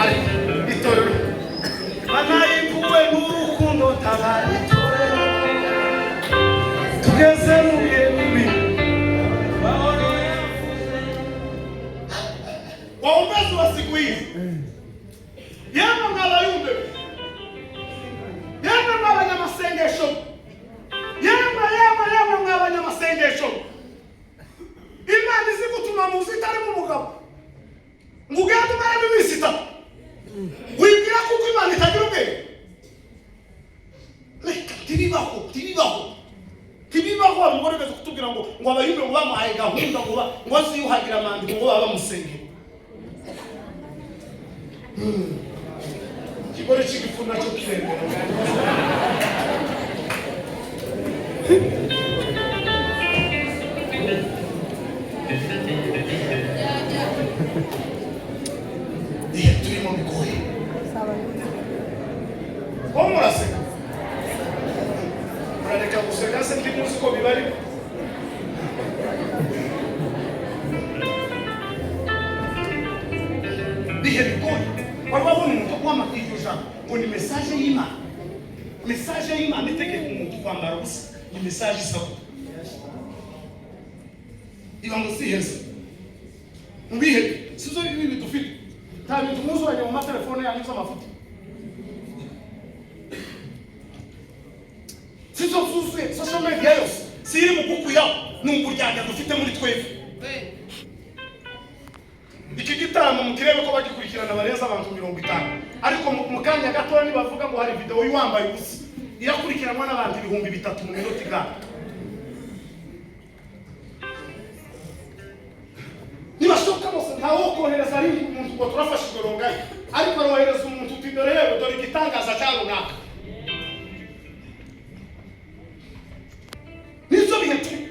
Ariko itorero banayimpuwe n'urukundo, tabara itorero, tugeze mu bihe bibi. Waombezi wa siku hizi, yemwe mwabayumbe, yemwe mwabanyamasengesho, yemwe yemwe yemwe mwabanyamasengesho, Imana izi gutuma mu nzu itarimo umugabo ngo ugende umaremo iminsi 3, wibwira kuko Imana itagira ubwenge? Reka, ntibibaho, ntibibaho, ntibibaho. Wa mugore ugeze kutubwira ngo abayumbe ngo bamuhaye gahunda ngo aziyuhagira amandiko ngo baba bamusengera. Ikigore cy'igifu nacyo kiremera. Ibihe turimo bigoye. Ko muraseka, murareka guseka se ntimuzi ko bibarimo? Bihe bigoye. Wari wabona umuntu wama iryo jambo ngo ni message y'Imana? Message y'Imana itegeka umuntu kwambara ubusa ni message isaba iba ngo ziheze mu bihe sizo ibi dufite. Nta bintu mwuzuranye mu matelefone yanyu z'amafuti, sizo zuzuye social media yose, si iri mu kukwiraho? Ni uburyarya dufite muri twebwe. Iki gitaramo mukirebe ko bagikurikirana barenze abantu 50, ariko mu kanya gatoya nibavuga ngo hari video y'uwambaye ubusa, irakurikiranwa n'abantu 3000 mu minota igana. Nibashoka bose, ntawo kohereza ari umuntu ngo turafashijwe rongayi, ariko arohereza umuntu uti: "Dore yewe, dore igitangaza cya runaka." Nizo bihe turi.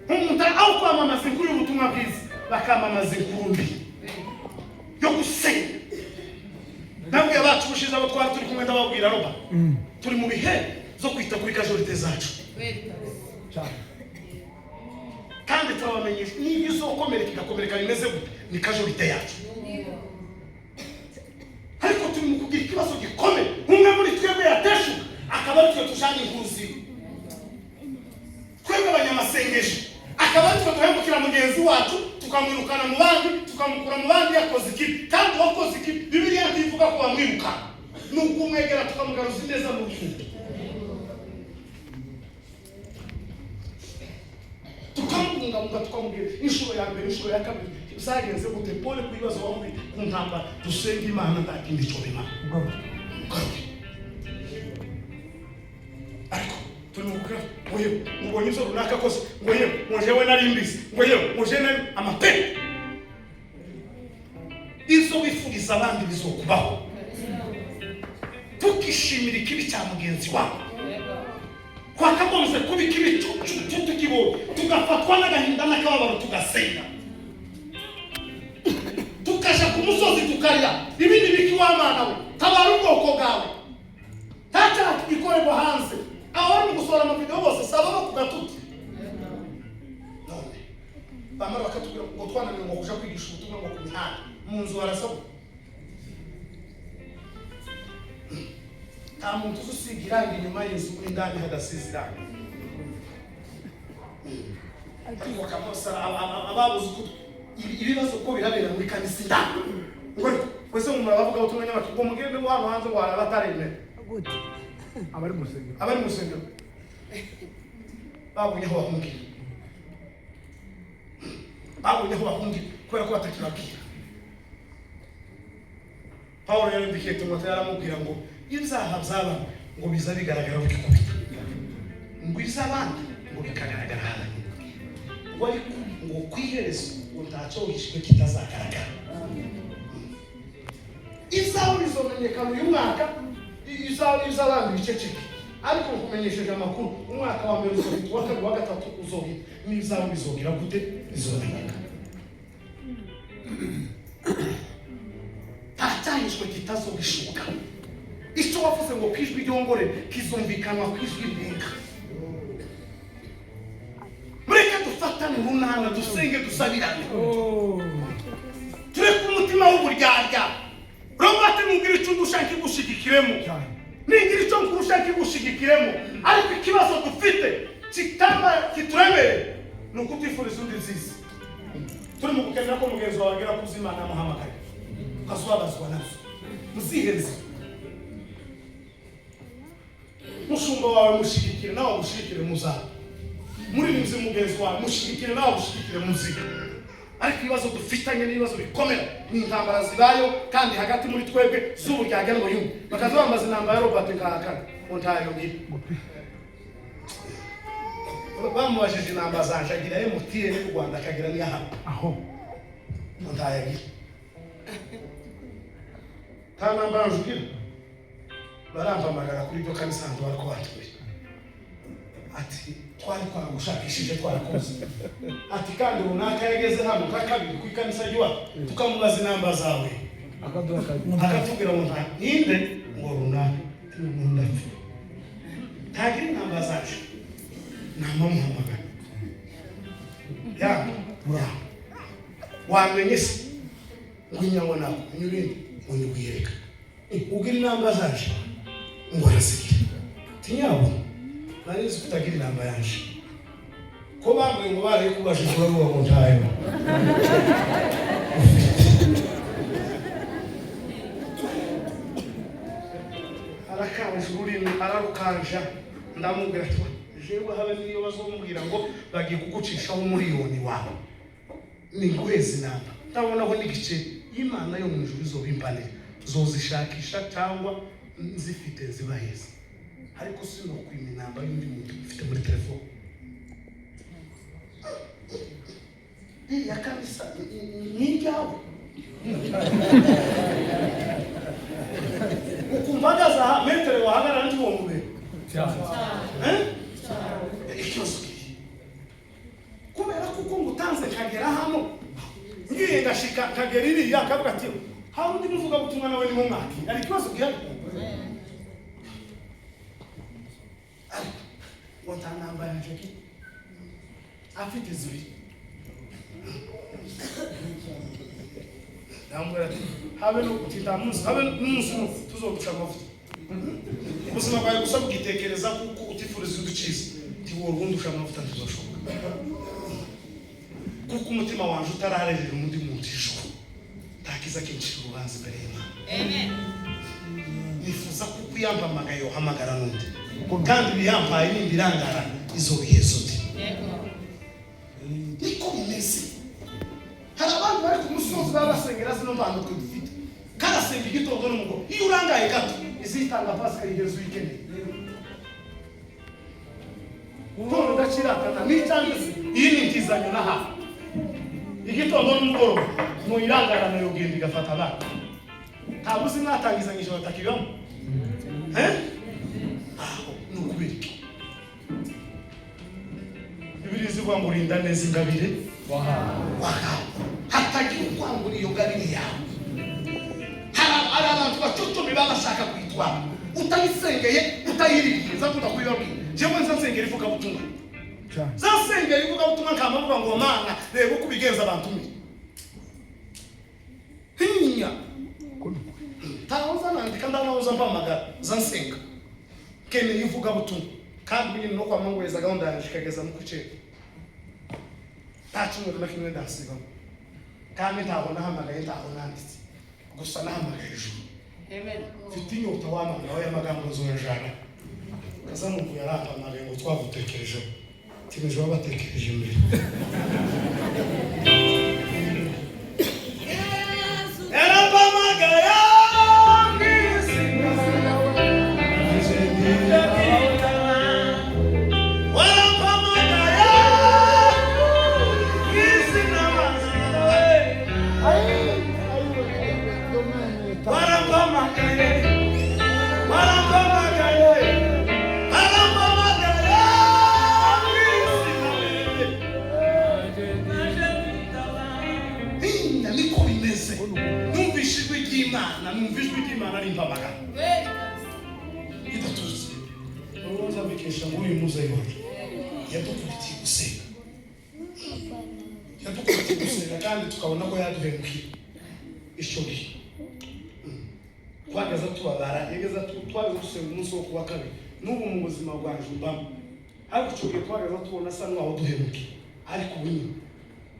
Umuntu aho kwamamaza inkuru y'ubutumwa bwiza, bakamamaza inkuru mbi yo gusenya. Nabwiye abacu ubushize, abo twari turi kumwe, ndababwira: "Roba turi mu bihe zo kwita kuri casualty zacu." Kandi turabamenyesha, niba izokomereka igakomereka bimeze gute, ni casualty yacu. Ariko turi mu kugira ikibazo gikomeye, umwe muri twebwe yateshuka akaba ari twe tujanye inkuru ziwe, twebwe abanyamasengesho akaba ari twe duhemukira mugenzi wacu, tukamwirukana mu bandi, tukamukura mu bandi yakoze ikibi. Kandi uwakoze ikibi, Bibiliya ntivuga ko bamwirukana. Ni ukumwegera tukamugaruza ineza mu rukundo, tukamubungabunga, tukamubwira inshuro ya mbere, inshuro ya kabiri, zagenze gute, pole ku bibazo wahuye ku ntambara, dusenga Imana, nta kindi cyo bimana ugaruke. Ariko turi mu gukora ngo yewe, mubonye ibyo runaka akoze, ngo yewe, ngo jewe nari mbizi, ngo yewe, ngo jewe nari amateka. Izo wifuriza abandi bizokubaho. Tukishimira ikibi cya mugenzi wawe, twakagombye kuba ikibi tukibonye tugafatwa n'agahinda n'akababaro, tugasenga, tukaja ku musozi tukarira. Ibindi biki? W'amana we, tabara ubwoko bwawe. Nta cyaha gikorerwa hanze. Aho bari mu gusohora amavideo bose saba bo ku gatuti. None bamara bakatubwira ngo twananiwe ngo kuja kwigisha ubutumwa ngo ku mihanda, mu nzu barasabwa. Nta muntu uzi usiga irangi inyuma y'inzu indani hadasize irangi. Ariko bakamusara ababuze uko ibibazo ko birabera muri kanisa indani, ngo ariko wese mu murabavuga ubutumwa nyamaki ngo mugende ngo hano hanze ngo hari abataremera. Gute? Abari mu rusengero. Abari mu rusengero babonye aho bahungira, babonye aho bahungira kubera ko batakibabwira. Pawulo yarandikiye Timoteyo, aramubwira ngo ibyaha by'abana ngo biza bigaragara bikikubita, ngo iby'abandi ngo bikagaragara hanyuma, ngo ariko ngo ku iherezo ngo ntacyo wihishwe kitazagaragara. Ibyawe bizomenyekana uyu mwaka, izawe iz'abandi biceceke. Ariko nkumenyesheje amakuru, umwaka wa mbere uzohita, uwa kabiri, uwa gatatu uzohita, n'izawe bizogira gute? Bizomenyekana. Nta cyahishwe kitazohishuka. Icyo wavuze ngo ku ijwi ryongore kizumvikanwa ku ijwi rirenga. Mureke dufatane urunana, dusenge, dusabirane, tureke umutima w'uburyarya. Robert, nubwira icyo undusha nkigushigikiremo, ningira icyo nkurusha nkigushigikiremo. Ariko ikibazo dufite kitaba kituremereye ni ukutifuriza undi nziza. Turi mu gukenera ko mugenzi wawe agera kuzi Imana yamuhamagaye, ukazubabazwa nazo muzihereze. Mushumba wawe mushigikire, nawe agushigikire muzabe. Muririmbyi mugenzi wawe mushigikire, nawe agushigikire muziga. Ariko ibibazo dufitanye n'ibibazo bikomera ni intambara zibayo kandi hagati muri twebwe z'uburyarya ngo yumve bakaza bambaza intambara ya Robert nkahakana ngo ntayo ngira. Bamubajije intambara zanje, agira MTN y'u Rwanda, akagira n'iya hano, Aho. ngo ntayagira. Nta ntambara njugira. Barampamagara kuri iryo kanisa hantu bariko batuye, ati twari twaragushakishije, twarakuze, ati kandi runaka yageze hano nka kabiri ku ikanisa ry'iwacu, tukamubaza inamba zawe. Akaduha akazi. Akatubwira ngo nta ninde, ngo runaka ndapfa ntagira inamba zacu. Namamuhamagara ya ya wamenye se ngo inyama nawe unyurinde ngo nyuguyereka ugira inamba zaje, ngo arazigira. Tinyabona nari nzi ko utagira inamba yanje, ko bambwiye ngo barayikubajije uravuga ngo ntayo ufite. Arakanja ururimi, ararukanja. Ndamubwira ati jewe habe niyo bazomubwira ngo bagiye kugucishaho umuriyoni wawe, ni nguheza inamba ndabonaho n'igice. Imana yo mu ijuru izobimbanira, zozishakisha cyangwa nzifite zibaheza, ariko sinokwima inamba y'undi muntu ufite muri telefone. Iriya kanisa ni iryawe, ukumva ahagaze aha, metero wahagarara ntiwo mubere. Eh? Ikibazo kiri kubera kuko ngutanze nkagera hano, ngiye ngashika nkagera iriya, akavuga ati hari undi muvugabutumwa nawe ni mu mwaka. Hari ikibazo gihari, ariko ngo nta namba yanje agira, afite zibiri. Ndamubwira ati habe no kutinda munsi, habe n'umunsi umwe tuzoguca amavuta. Ubuzima bwawe gusa bugitekereza kuko utifuriza undi cyiza, ntiwora undusha amavuta, ntizoshoboka, kuko umutima wanje utararerera undi muntu ijuru, ntakiza kinshira urubanza imbere y'Imana. Nifuza kuko uyampamagaye yohamagara n'undi, kandi ibiyampaye nimbirangara izo biheza undi. Niko bimeze. Hari abandi bari ku musozi baba basengera zino mpano twe dufite, karasenga igitondo n'umugoroba. Iyo urangaye gato, izitanga pasika yihereza uyikeneye. None udaciratana n'icyanjye, iyi ni intizanyo nahawe igitondo n'umugoroba, nuyirangarana yogenda igafata abana. Ntabwo uzi mwatangizanyije batakibamo. Eh? Aho ni ukubera iki? Bibiliya ivuga ngo urinda neza ingabire wahawe, hatagira ukwangura iyo ngabire yawe. Hari abantu bacucumi baba bashaka kuyitwara utayisengeye, utayiririye. Nza kunda kubibabwira, jewe nza nsengera ivugabutumwa, Cyane. za nsengera ivugabutumwa, nkamavuga ngo: "Mana, reba uko ubigenza abantu mbi hinya." Ntaho nza nandika, ndaho nza mpamagara, nza nsenga keneye ivugabutumwa. Kandi nyine no kwa Mungu gahunda yanjye ikageza mu kuceka, nta cyumweru na kimwe ndasibamo. Kandi ntaho nahamagaye, ntaho nanditse, gusa nahamagaye ijuru. Mfite inyota wamana we y'amagambo nzoyajana kaza numva yarampamagaye ngo twagutekerejeho timeje wabatekereje imbere. Yarampamagaye mw'izina, warampamagaye mw'izina, warampamagaye, warampamagaye, warampamagaye mw'izina. Hinda niko bimeze. Numvise ijwi ry'Imana, numva ijwi ry'Imana rimpamagara idatutse. Urubanza mbikesha ngo uyu muzeyi wacu yadukubitiye gusenga, yadukubitiye gusenga, kandi tukabona ko yaduhemukiye icyo gihe. Twageza tubabara, yageza twageza dusenga umunsi wo kuwa kabiri. N'ubu mu buzima bwanjye mbamo, ariko icyo gihe twageza tubona asa n'uwaho duhemukiye, ariko ubu nyine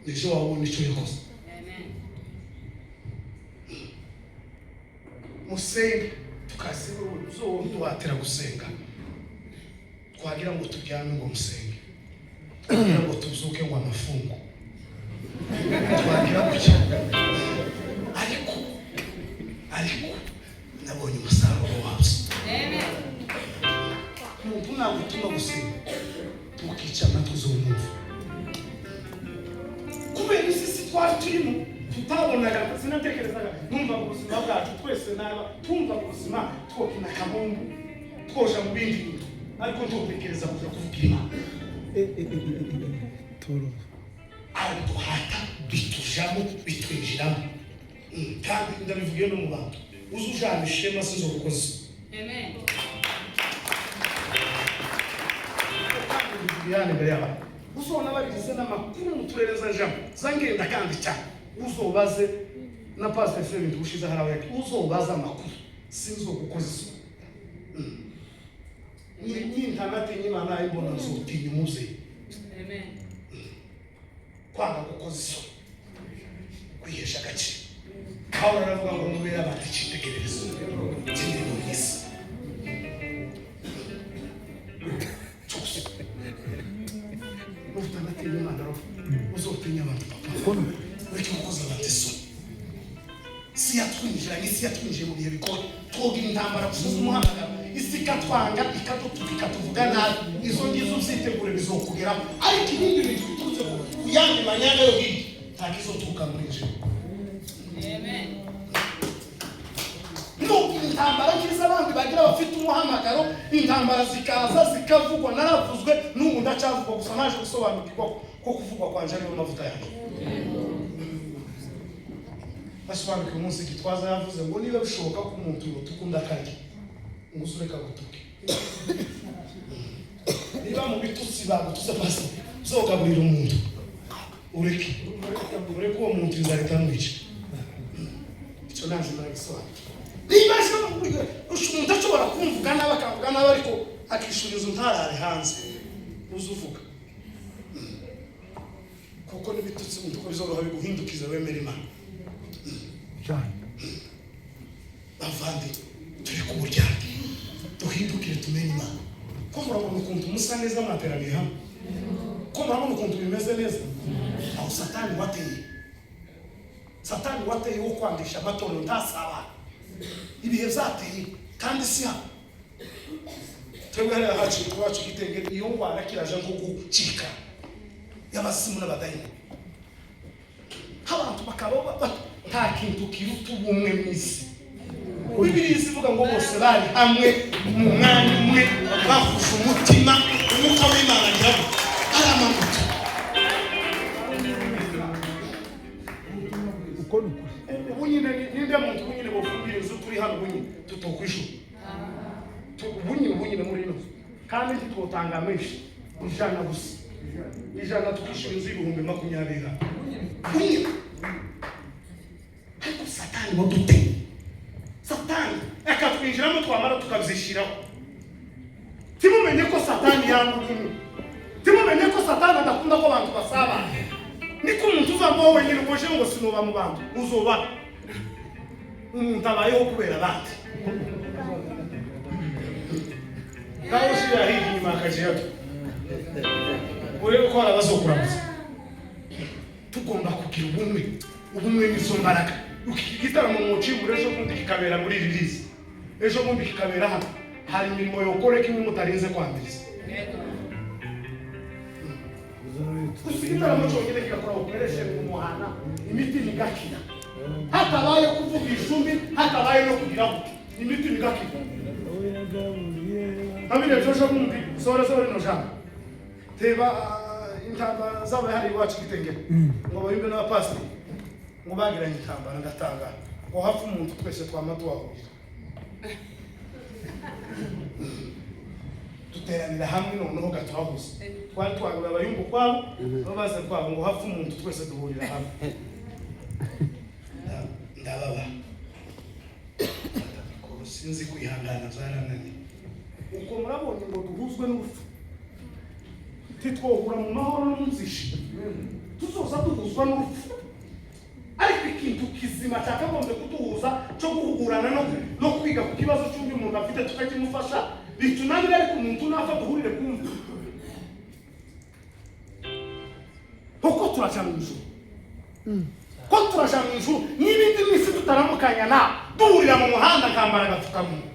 ejo wabona icyo yakoze. Musenge tukasiba duhatira gusenga, twagira ngo turyame ngo musenge, twagira ngo tubyuke ngo amafungo, twagira gutya. Ariko nabonye umusaruro wabyo. Umuntu nagutuma gusenga, tukica amatwi uzumva, kubera isi si twari turimo tutabonaga. Sinatekerezaga, numvaga ubuzima bwacu twese naba twumvaga ubuzima twokina akabumbu, twoja mu bindi bintu, ariko ntutekereza kuja kuvuga Imana. Toro. Araduhata, bitujamo, bitwinjiramo. Kandi ndabivugiye no mu bantu, uze ujana ishema sinzogukoze. Kandi imbere y'abantu uzobona babigize n'amakuru mu turere zanjamo zangenda, kandi cyane uzobaze na pastor Sebintu ushize harawe, uzobaze amakuru, sinzogukoza isoni. Nintanatinya Imana imbona, nzotinya umuzeyi. Kwanga gukoza isoni, kwihesha agaciro. Pawulo aravuga ngo mubere abantu icyitegererezo cy'imirimo myiza cyose. Nutanatinya Imana roho, uzotinya abantu papa. Ureke gukoza abantu isoni. Isi yatwinjiranye, isi yatwinjiye mu bihe bigoye, twogira intambara gusa z'umuhamagaro, isi ikatwanga, ikadutuka, ikatuvuga nabi. Izo ngizo uzitegure bizokugeraho, ariko ibindi bintu biturutse ku yandi manyanga yo hirya ntabwo izoturuka muri njye. Nubwo intambara ngize abandi bagira bafite umuhamagaro, intambara zikaza zikavugwa, naravuzwe, n'ubu ndacyavugwa, gusa naje gusobanukirwa ko kuvugwa kwanje ariyo mavuta yanjye. Basobanukiwe umunsi Gitwaza yavuze ngo niba bishoboka ko umuntu yotuka undi akarya, ngo uze ureka gutuke. Niba mu bitutsi bagututse, pasi uzogaburira umuntu, ureke, ureke uwo muntu inzara itamwica. Icyo naje naragisobanukirwa. Niba umuntu ashobora kumvuga nabi, akavuga nabi, ariko akishura inzu ntarare hanze, uze uvuga, kuko n'ibitutsi umuntu uko bizoroha biguhindukiza wemera Imana. Cyane. Bavandi, Turi ku buryarya, duhindukire tumenye Imana. Ko murabona ukuntu musa neza mwateraniye hamwe, ko murabona ukuntu bimeze neza. Aho Satani wateye, Satani wateye wo kwandisha amatorero ntasaba ibihe byateye. Kandi si hano twebwe, hariya hacu iwacu Gitenge, iyo ngwara kiraje nko gucika y'abasimu n'abadayimoni, abantu bakaba nta kintu kiruta ubumwe mu isi. Bibiliya ivuga ngo bose bari hamwe mu mwanya umwe, bahuje umutima, umwuka w'Imana agira ngo aramanuka. Uko ni ukuri. Ubu nyine ninde muntu ubu nyine bofumbira inzu turi hano, ubu nyine tutokwishura? Ubu nyine, ubu nyine muri ino nzu, kandi ntitwotanga menshi, 100 gusa, 100 tukishyura inzu y'20,000 hano ubu nyine. Ariko Satani waduteye, Satani akatwinjiramo, twamara tukabyishyiraho. Timumenye ko Satani yanga ubumwe, timumenye ko Satani adakunda ko abantu basabana. Niko umuntu uzamo wenyine ngo uje ngo sinuba mu bantu, uzuba umuntu abayeho kubera abandi. Ngaho ushyira hirya inyuma akajiyato urebe ko hari abazokuramutsa. Tugomba kugira ubumwe, ubumwe n'izo mbaraga. Iki gitaramo mucibura, ejo bundi kikabera muri ririzi, ejo bundi kikabera hano, hari imirimo yokoreka imwe mutarinze kwamiriza. Gusa igitaramo cyonyine kigakora operation mu muhana, imitima igakira, hatabaye kuvugisha undi, hatabaye no kugira gute, imitima igakira. Nkabirebye ejo bundi sore sore rino jambo teba intambara zabaye hari iwacu Gitengera, ngo bayumve n'abapasiteri ngo bagiranye intambara. Ndatangara ngo hapfa umuntu, twese twama tuhahurira, duteranira hamwe, noneho gatuhahuza. Twari twagura abayumva ukwabo, babaze kwabo, ngo hapfa umuntu twese duhurira hamwe. Ndababa sinzi kwihangana, byarananiye. Ubwo murabonye ngo duhuzwe n'urupfu, titwohura mu mahoro no mu nzishi, tuzoza duhuzwa n'urupfu. Ariko ikintu kizima cyakagombye kuduhuza cyo guhugurana no kwiga ku kibazo cy'undi muntu afite tukakimufasha bitunanire, ariko umuntu napfa duhurire kumva kuko turaja mu ijuru, ko turaja mu ijuru n'ibindi minsi tutaramukanya na duhurira mu muhanda nkambara agapfukamunwa,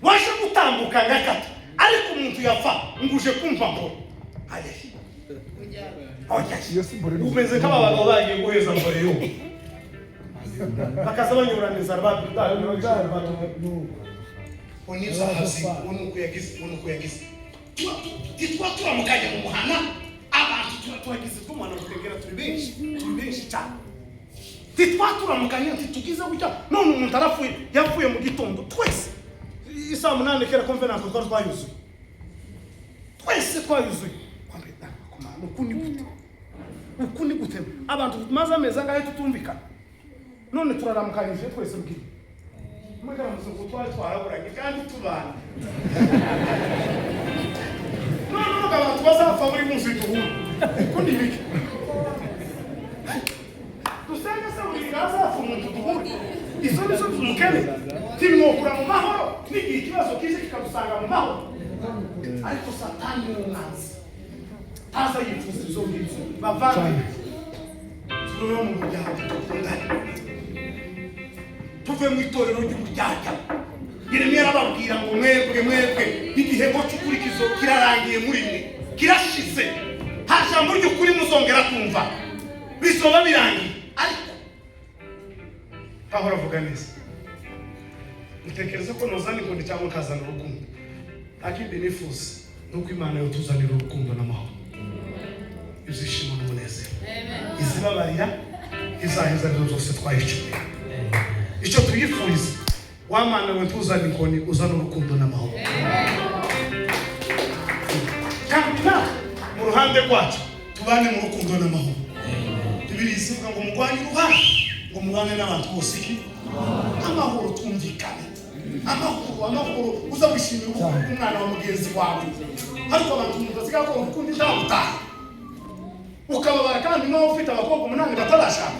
waje gutambuka ngakata, ariko umuntu yapfa nguje kumva ngo ayehe. Iyo si mbore ni Umeze nk'aba bagabo bagiye guheza mbore yo bakaza banyurana inzara unibyahazi unuko yagize, unuko yagize. Titwa turamukanya mu muhana, abantu turagize tw'umuhana tutengera, turi benshi, turi benshi cyane. Titwa turamukanya, ntitugize gutya. None umuntu arapfuye, yapfuye mu gitondo, twese isaa 8 kera konferanse twari twayuzuye, twese twayuzuye. Kwambaye komana, uku ni gute, uku ni gute abantu tumaze amezi angahe tutumvikana, none turaramukanyije twese mbwira mugaramuze ngo twari twaraburanye kandi tubana. None uvuga abantu bazapfa buri munsi duhura, uku ni ibiki? Dusenge se buri gihe hazapfa umuntu duhure? Izo ni zo tumukene timwokura mu mahoro n'igihe ikibazo kije kikadusanga mu mahoro. Ariko Satani ni umwanzi, taza yifuza ibyo ngibyo. Bavandimwe, tuve mu muryango dukundane, tuve mu itorero ry'uburyarya. Yeremiya arababwira ngo mwebwe, mwebwe igihembo cy'ukurikizo kirarangiye muri mwe, kirashize, nta jambo ry'ukuri muzongera kumva, bizoba birangiye. Ariko pawulo avuga neza, mutekereza ko nozana inkoni cyangwa nkazana urukundo? Nta kindi nifuza ni uko Imana yotuzanira urukundo n'amahoro, ibyishimo n'umunezero, izibabarira izaheza arizo zose twayicumuye. Icyo tuyifuriza, wamana we, ntuzane inkoni, uzane urukundo n'amahoro. Kandi natwe mu ruhande rwacu tubane mu rukundo n'amahoro. Bibiliya ivuga ngo murwanye uruhande, ngo mubane n'abantu bose iki amahoro, twumvikane amahoro, amahoro. Uza wishimira ubukwe bw'umwana wa mugenzi wawe, ariko abantu umuntu asigaye akora ukundi ntabutaha, ukababara kandi nawe ufite abakobwa 8 batarashaka.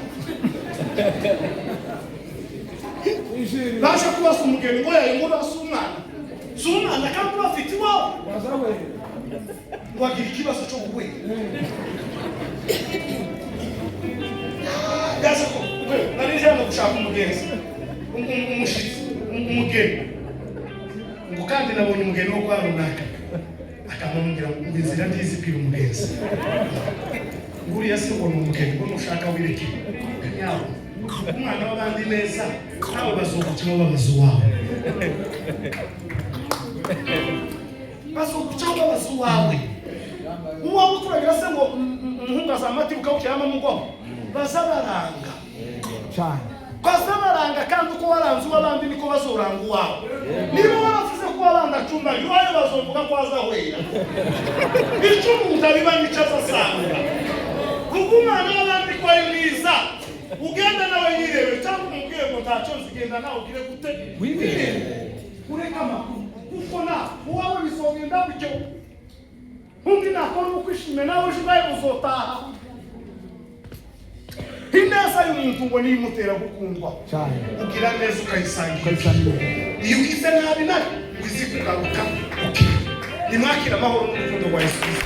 Baje kubaza umugeni ngo yayo, ngo si umwana, si umwana, kandi bafite iwabo ngo agira ikibazo cyo guhwera. Yaje ko nari nje hano gushaka umugenzi, umushitsi, umugeni, ngo kandi nabonye umugeni wo kwa runaka, akamubwira ngo inzira ndizi, bwira umugenzi nguriya se ngo ni umugeni, ngo nushaka wireke nyawo umwana w'abandi neza, nawe bazogucaho babaza uwawe, bazogucaho babaza uwawe. Uwawe turagira se ngo umuhungu azamatibuka ukiramo mugoma, baza baranga cyane. Baza baranga, kandi uko waranze uw'abandi niko bazoranga uwawe. Niba waravuze ko wabandi acumba iwayo, bazovuga ko azahwera. Icyo umuntu abiba nicyo azasanga. Kuko umwana w'abandi ko ari mwiza, ugenda nawe yirebe, cyangwa umubwire ngo ntacyo nzigenda, nawe ugire gute? Wirebe, ureke amakuru, kuko na uwawe bizogenda gutyo. Undi nakora ukwishimye, nawe ejo ubwawe uzotaha. Ineza y'umuntu ngo niyo imutera gukundwa. Cyane. Ugira neza ukayisangira. Ukayisangira. Iyo ugize nabi nabi ngo izi kugaruka, ukira. Nimwakire amahoro n'urukundo rwa Yesu Kristo.